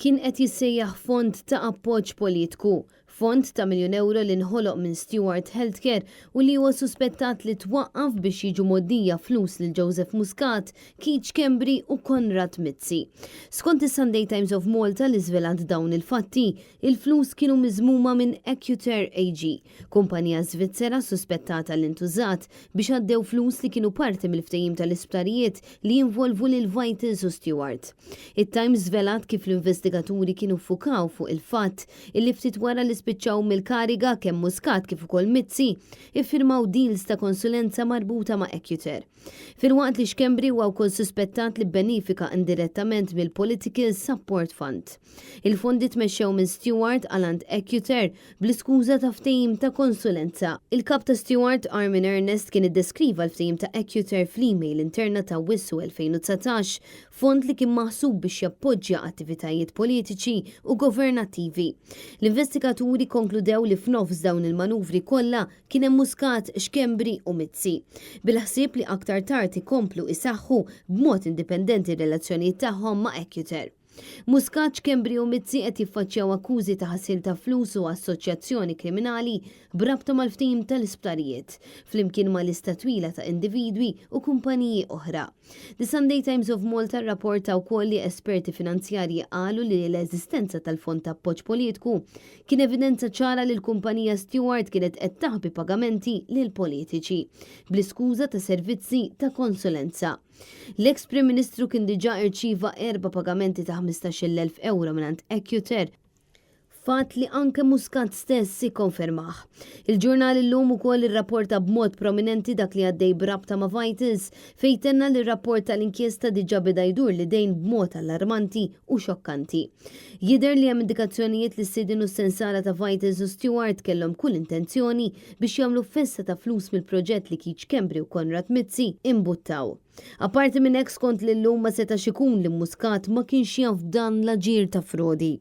Kien qed jissejjaħ Fond ta' Appoġġ Politku, fond ta' miljun ewro li nħoloq minn Steward Healthcare u li huwa suspettat li twaqqaf biex jiġu mgħoddija flus lil Joseph Muscat, Keith Schembri u Konrad Mizzi. Skont is-Sunday Times of Malta li żvelat dawn il-fatti, il-flus kienu miżmuma minn Accuter AG, kumpanija Svizzera suspettata li ntużat biex għaddew flus li kienu parti mill-ftehim tal-isptarijiet li jinvolvu lil Vitals u Steward. It-Times żvelat kif l-investigaturi kienu ffukaw fuq il-fatt illi ftit wara li spiċċaw mill-kariga kemm Muscat kif ukoll Mizzi iffirmaw deals ta' konsulenza marbuta ma' Accuter. Filwaqt li Schembri huwa wkoll suspettat li bbenifika indirettament mill-Political Support Fund. Il-fondi tmexxew minn Steward għal għand Accuter bl-iskuża ta' ftehim ta' konsulenza. Il-kap ta' Steward, Armin Ernest, kien iddeskriva l-ftehim ta' Accuter fl-email interna ta' Awwissu 2019, fond li kien maħsub biex jappoġġja attivitajiet politiċi u governattivi. L-investigaturi kkonkludew li f'nofs dawn il-manuvri kollha Kien hemm Muscat, Schembri u Mizzi. Bil-ħsieb li aktar tard ikomplu isaħħu b'mod indipendenti r-relazzjonijiet tagħhom ma' Accutor. Muscat, Schembri u Mizzi qed jiffaċċjaw akkużi ta' ħasil ta' flus u assoċjazzjoni kriminali b'rabta mal-ftehim tal-isptarijiet, flimkien ma' lista twila ta' individwi u kumpaniji oħra. The Sunday Times of Malta rrapporta wkoll li esperti finanzjarji qalu li l-eżistenza tal-fond ta' appoġġ politku kien evidenza ċara li l-kumpanija Steward kienet qed taħbi pagamenti lil politiċi bl-iskuża ta' servizzi ta' konsulenza. L-eks Prim Ministru kien diġà irċieva erba' pagamenti ta' 15,000 ewro mingħand Accuter, fatt li anke Muscat stess ikkonfermah. Il-ġurnal Illum ukoll irrapporta b'mod prominenti dak li għaddej b'rabta ma' Vitals fejn tenna li r-rapport tal-inkjesta diġà beda jdur l-idejn b'mod allarmanti u xokkanti. Jidher li hemm indikazzjonijiet li s-sidien u s-sensara ta' Vitals u Steward kellhom kull intenzjoni biex jagħmlu festa ta' flus mill-proġett li Keith Schembri u Konrad Mizzi imbuttaw. Apparti minn hekk skont l-Illum ma setax ikun li Muscat ma kienx jaf b'dan l-aġir ta' frodi.